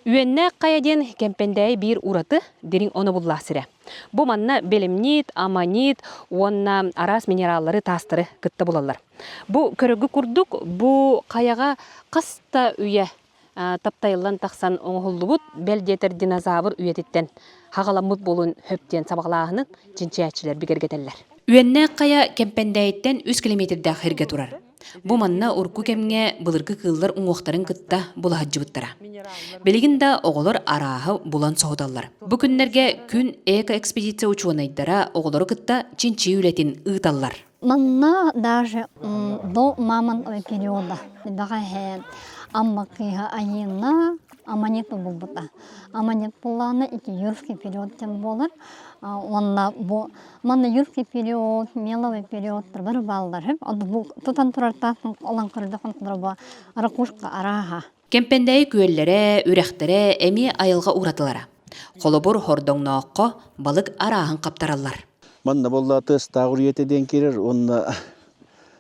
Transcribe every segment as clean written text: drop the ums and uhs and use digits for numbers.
Үөннээх хайа диэн Кэмпэндээйи биир ураты дириҥ онобуллаах сирэ. Бу манна белемнит, аммонит уонна араас минераллары, таастары кытта булаллар. Бу көрөгү курдук бу хайаҕа хас да үйэ таптайыллан тахсан оҥоһуллубут бэл диэтэр динозавр үйэтиттэн хаҕаламмыт буолуон сөп диэн сабаҕалааһыны чинчийээччилэр бигэргэтэллэр. Үөннээх хайа Кэмпэндээйиттэн үс километрдаах сиргэ турар. Бу манна урукку кэмҥэ былыргы кыыллар уҥуохтарын кытта була сылдьыбыттара. Билигин да оҕолор арааһы булан соһуталлар. Бу күннэргэ Күн эко-экспедиция учуонайдара оҕолору кытта чинчийии үлэтин ыыталлар. Манна даже до мамонтовой периода бэҕэһээ Амма кыыһа Айыына аммонит булбута. Аммонит буллаҕына ити юрский период диэн буолар. Уонна бу Манна юрский период, меловый периодтар бары бааллар. Бу тутан турар таас олон көрдөхөн бу ракушка арааһа. Кэмпэндээйи күөллэрэ, үрэхтэрэ эмиэ айылҕа уратылара. Холобур, хордоҥнооххо балык арааһын хаптараллар. Манна буолла тыастаах үрүйэтэ диэн киирэр уонна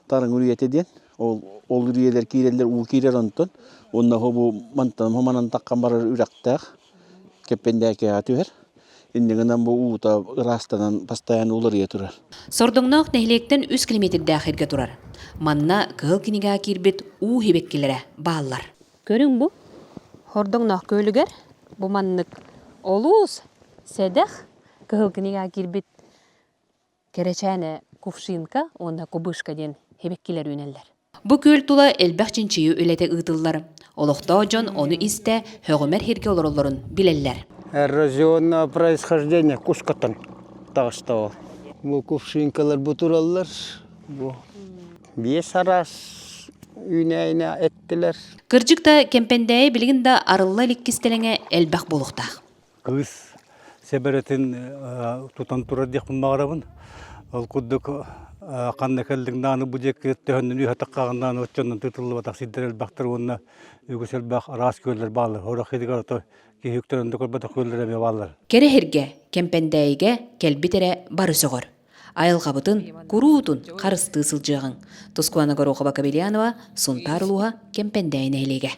тарыҥ үрүйэтэ диэн. Ол ол үрүйэлэр киирэллэр, уу киирэр онтон. Уонна бу мантан манан таххан барар үрэхтээх. Кэппэндээкэҕэ түһэр. Иннигинэн бу уута ыраастанан постоянно уларыйа турар. Сордоҥноох нэһилиэктэн үс километрдээх сиргэ турар. Манна Кыһыл кинигэҕэ киирбит уу сибэккилэрэ бааллар. Көрүҥ бу. Хордоҥноох күөлүгэр бу маннык олус сэдэх Кыһыл кинигэҕэ киирбит кэрэчээнэ кувшинка уонна кубышка диэн сибэккилэр үүнэллэр. Бу күөл тула элбэх чинчийии үлэтэ ыытыллар. Олохтоох дьон ону истэ, сөҕүмэр сиргэ олороллорун билэллэр. Эрозионное происхождение кускаттан таҕыста ол. Бу кувшинкалар бу тураллар. Бу биэс араас үүнээйини эттилэр. Кырдьык да, Кэмпэндээйи билигин да арылла илик кистэлэҥэ элбэх буолуохтаах. Кыыс сэбэрэтин тутан турар диэхпин баҕарабын. Ол курдук ханна кэллиҥ даҕаны бу диэки төһөннөн үөһэ оччонон тыытыллыбатах сирдэр элбэхтэр уонна үгүс элбэх араас күөллэр бааллар. Орох иһигэр ото киһи үктэнэн да көрбөтөх күөллэр эмиэ бааллар. Кэрэ сиргэ, Кэмпэндээйигэ кэлбит эрэ бары сөҕөр. Айылҕабытын куруутун харыстыы сылдьыаҕыҥ. Тускулана Горохова-Кобельянова, Сунтаар улууһа, Кэмпэндээйи нэһилиэгэ.